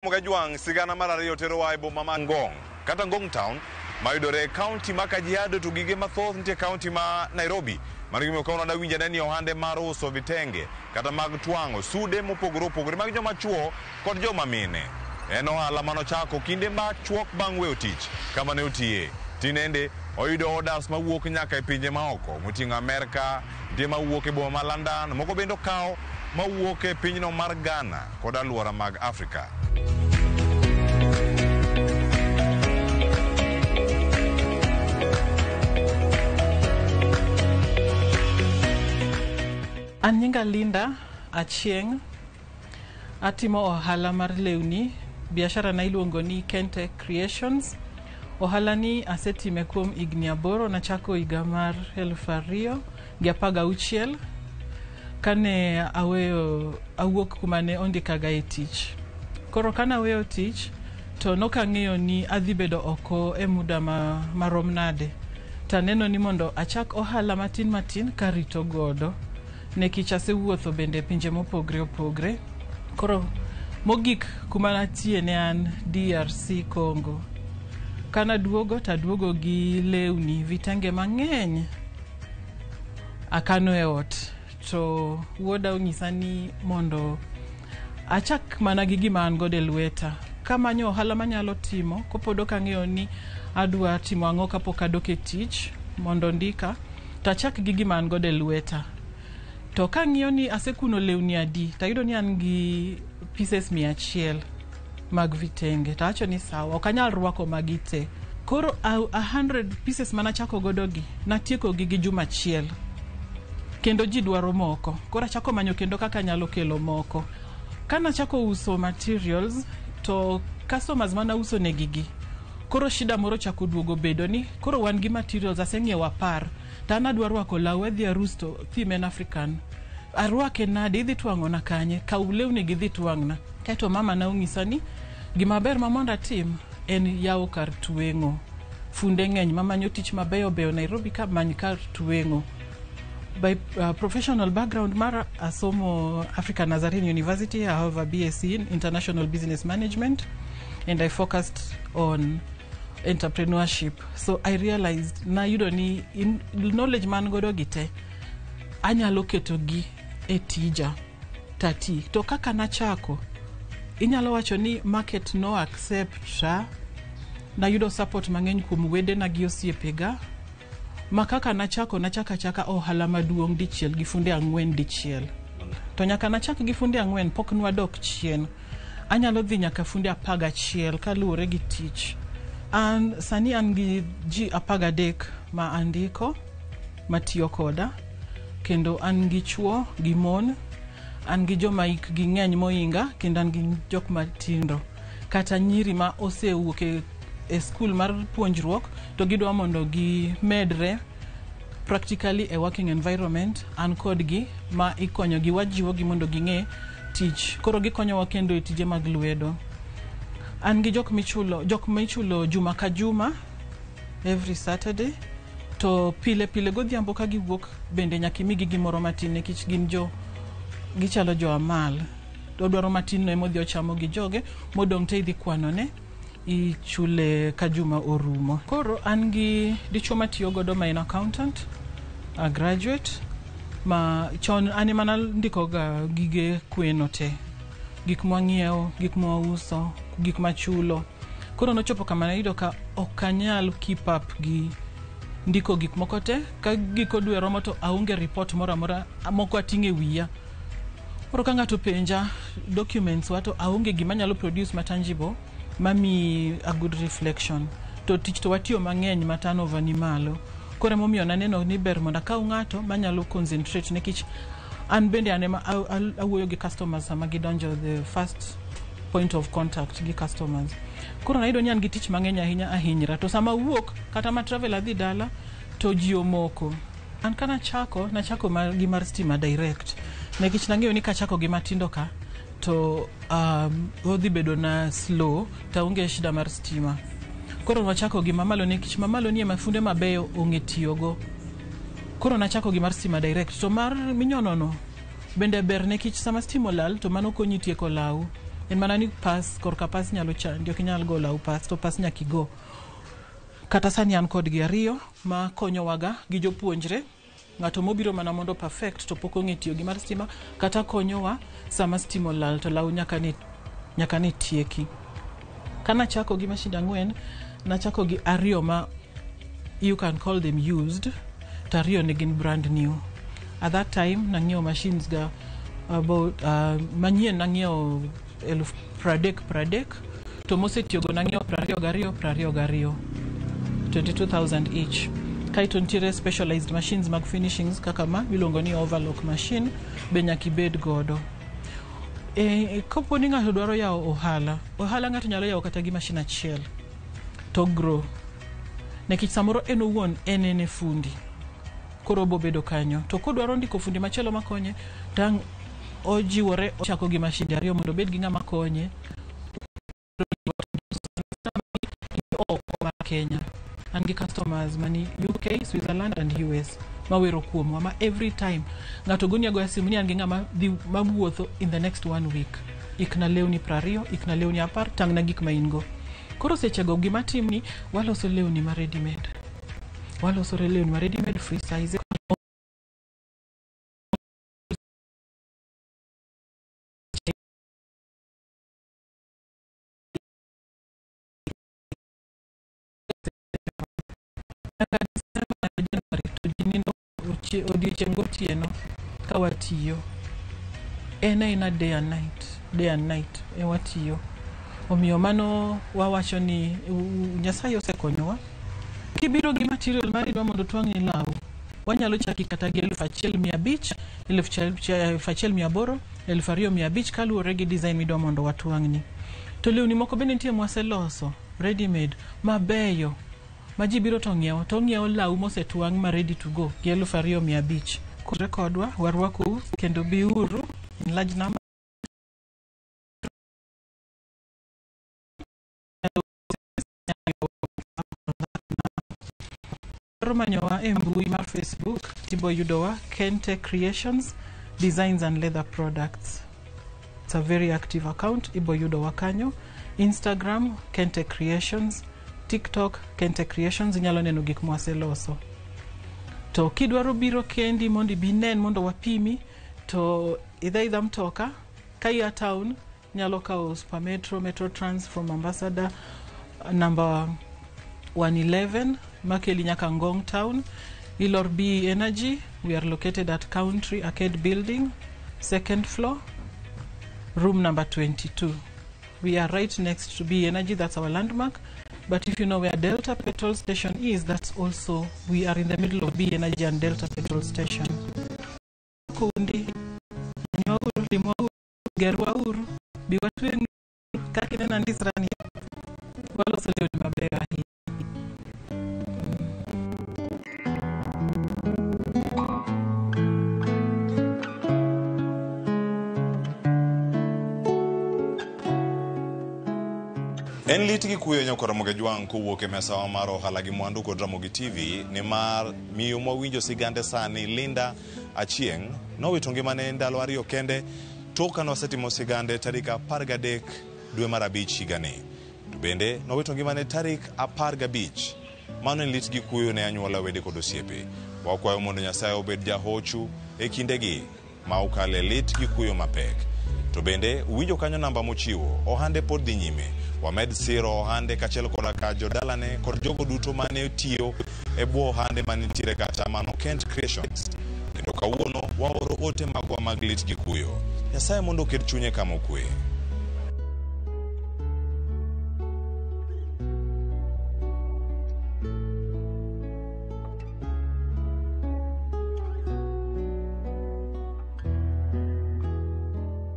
Kajwang' sigana mar ariyo terowa e boma ma Ngong kata Ngong Town mayudore e kaunti ma Kajiado to gige mathoth nitie e kaunti ma Nairobi. Mano gimomiyo kawuono adawinjo ane ni ohande mar uso vitenge kata mag twang'o sude mopogore opogore mag joma chuo kod joma mine. En ohala manochako kinde machuok bang' weyo tich kama ne otiye. Tinende oyudo orders mawuok nyaka e pinje maoko moting'o Amerka, nitie mawuok e boma ma London, moko bende okawo mawuok e pinyno mar Ghana kod alwora mag Afrika. An nyinga Linda Achieng'. Atimo ohala mar lewni. Biashara na iluongo ni Kente Creations. Ohala ni asetime kuom higni 8. Nachako higa mar 2016 kane aweyo awuok kuma ne ondikaga e tich. Koro kane aweyo tich to nokang'eyo ni adhi bedo oko e muda marom nade. Taneno ni mondo achak ohala matin matin karito godo. Nikech asewuotho bende e pinje mopogre opogre. Koro mogik kuma natie ne an DRC Congo. Kanaduogo taduogo gi lewni vitenge mang'eny akano e ot. To wuoda onyisa ni mondo achak mana gi gima an godo e lweta. Kamanyo ohala manyalo timo kopod ok ang'eyo ni adwa timo ang'o kapok adok e tich mondo ondika to achak gi gima an godo e lweta. To kang'iyo ni asekuno lewni adi tayudo ni an gi pieces 100 mag vitenge tawacho ni sawa ok anyal rwako magi te. Koro 100 pieces manachako godo gi natieko gi gi juma achiel. Kendo ji dwaro moko. Koro achako manyo kendo kaka anyalo kelo moko. Kanachako uso materials to customers manauso negi gi koro shida moro ochako duogo bedo ni koro wan gi materials aseng'iewo 10 to an adwa rwako law adhi arus to theme en African. Arwake nade idhi twang'ona kanye? Kaw lewni gi dhi twang'na. Kaeto mama na onyisa ni gima ber ma mondo atim en yawo kar tweng'o. Funde ng'eny mamanyo tich mabeyo beyo Nairobi ka many kar tweng'o. By professional background mara asomo African Nazarene University. I have a BSc in International Business Management and I focused on entrepreneurship. So I realized nayudo ni knowledge man godo gi te anyalo keto gi e tija tati. To kaka nachako inyalo wacho ni market no accept. Nayudo support mang'eny kuom wedena gi osiepega ma kaka nachako nachako achaka ohala maduong' dichiel gi funde 4 dichiel. To nyaka nachak gi funde 4 pok nwadok chien. Anyalo dhi nyaka funde 11 kaluwore gi tich. An sani an gi ji 13 ma andiko matiyo koda kendo an gi chuo gi mon, an gi joma hikgi ng'eny mohinga kendo an gi jok matindo kata nyiri ma osewuok e skul mar puonjruok to gidwa mondo gimedre practically e working environment. An kodgi ma ikonyogi wajiwogi mondo ging'e tich. Koro gikonyowa kendo e tije mag lwedo. An gi jok michulo juma ka juma every Saturday to pile pile godhiambo ka giwuok bende nyaka imigi gimoro matin nikech gin jo gichalo jo amal. Odwaro matin no emodhi ochamo gi joge modong' te idhi kwanone ichule ka juma orumo. Koro an gi dichuo matiyo godo ma en accountant, a graduate ma chon an ema nandiko ga gige kweno te. Gik mwang'iewo, gik mwauso, gik machulo. Koro nochopo kama nayudo ka ok anyal keep up gi ndiko gik moko te. Ka giko dwe romo to aonge report moro amora moko ating'o e wiya. Koro ka ng'ato penja documents wa to aonge gima anyalo produce ma tangible mamiyi a good reflection. To tich to watiyo mang'eny ma turnover ni malo. Koro emomiyo naneno ni ber mondo akaw ng'ato manyalo concentrate nikech an bende an ema awuoyo gi customers sama gidonjo the first point of contact gi customers. Koro nayudo ni an gi tich mang'eny ahinya ahinyra. To sama awuok kata ma travel adhi dala to ji omoko. An kanachako nachako gi mar stima direct nikech nang'eyo ni kachako gi matindo ka to odhi bedo na slow to aonge shida mar stima. Koro nwachako gi mamalo nikech mamalo ni ema funde mabeyo ong'e tiyogo. Koro nachako gi mar stima direct to mar minyono no bende ber nikech sama stima olal to mano konyi tieko law. En mana ni pas korka pas nyalo chandi, ok inyal go law pas, to pas nyaka igo. Kata sani an kodgi ariyo ma konyowaga gi jopuonjre. Ng'ato mobiro mana mondo perfect to pok ong'e tiyo gi mar stima, kata konyowa sama stima olal to law nyaka ne tieki. Kanachako gi mashinde 4, nachako gi ariyo ma you can call them used, to ariyo ne gin brand new. At that time nang'iewo machines ga about manyien nang'iewo 30,000 30,000, to mosetiyogo nang'iewo 22 22, 22,000 each. Kaeto nitiere specialized machines mag finishings kaka ma miluongo ni overlock machine be nyaka ibed godo. Kapo ni ng'ato dwaro yawo ohala, ohala ng'ato nyalo yawo kata gi machine achiel to grow, nikech samoro en owuon en e fundi, koro obo bedo kanyo. To kodwaro ndiko fundi machielo makonye, tang' ojiwore ochako gi mashinde ariyo mondo obed gi ng'ama konye oko mar Kenya. An gi customers mani UK, Switzerland and US mawero kuomwa, ma every time ng'ato goni agoya simu ni an gi ng'ama dhi mawuotho in the next one week, ikna lewni 20, ikna lewni 10, tang'na gik ma in go. Koro sechego gima tim ni waloso lewni ma ready made, waloso lewni ma ready made, free size. Nyaka December nyaka January to ji nindo odiochieng' gotieno ka watiyo. En aena day and night, day and night e watiyo. Omiyo mano wawacho ni Nyasaye osekonyowa. Kibiro gi material mari idwa mondo twang'ni law, wanyalo chaki kata gi 1500, 1800, 2500, kaluwore gi design midwa mondo watwang'ni. To lewni moko bende nitie mwaseloso ready made mabeyo ma ji biro to ng'iewo, to ng'iewo law mosetwang' ma ready to go gi 2500. Kure kodwa warwakou kendo biuru in large number. Dwaro manyowa e mbui mar Facebook, tibo yudowa Kente Creations Designs and Leather Products. It's a very active account, ibo yudowa kanyo. Instagram Kente Creations, TikTok Kente Creations, inyalo neno gik mwaseloso. To kidwaro biro kendi mondo ibi inen mondo wapimi, to idha idha mtoka ka ia town, nyalo kawo Super Metro, Metro Trans from Ambassador number 111 makeli nyaka Ngong Town. Ilor B Energy, we are located at Country Arcade Building, second floor, room number 22. We are right next to B Energy, that's our landmark. But if you know where Delta Petrol Station is, that's also, we are in the middle of B Energy and Delta Petrol Station. Kundi, nywauru, limwauru, gerwauru, bi watweng'u, kaka ineno andisra ni, waloso lewni mabeyo ahinya. En lit gi kuyo nyaka Ramogi Jwang' kowuok e mesawa mar ohala gi mwandu kod Ramogi TV, nimar miyo mwawinjo sigande sani, Linda Achieng', nowito ngimane ndalo 2 kende tok ka nosetimo sigande tarik 13 dwe mar 5 higani. To bende nowito ngimane tarik 15. Mano en lit gi kuyo ne anyuola, wede kod osiepe. Wakwayo mondo Nyasaye obed jahochu e kindegi ma ukale lit gi kuyo mapek. To bende uwinjo kanyo namba mochiwo, ohande pod dhi nyime. Wamed siro ohande kaachiel koda ka jodalane kod jogo duto mane tiyo e bwo ohande manitiere kata mano Kent Creations. Kendo kawuono waoro ote magwa mag lit gi kuyo. Nyasaye mondo oket chunye kama okwe.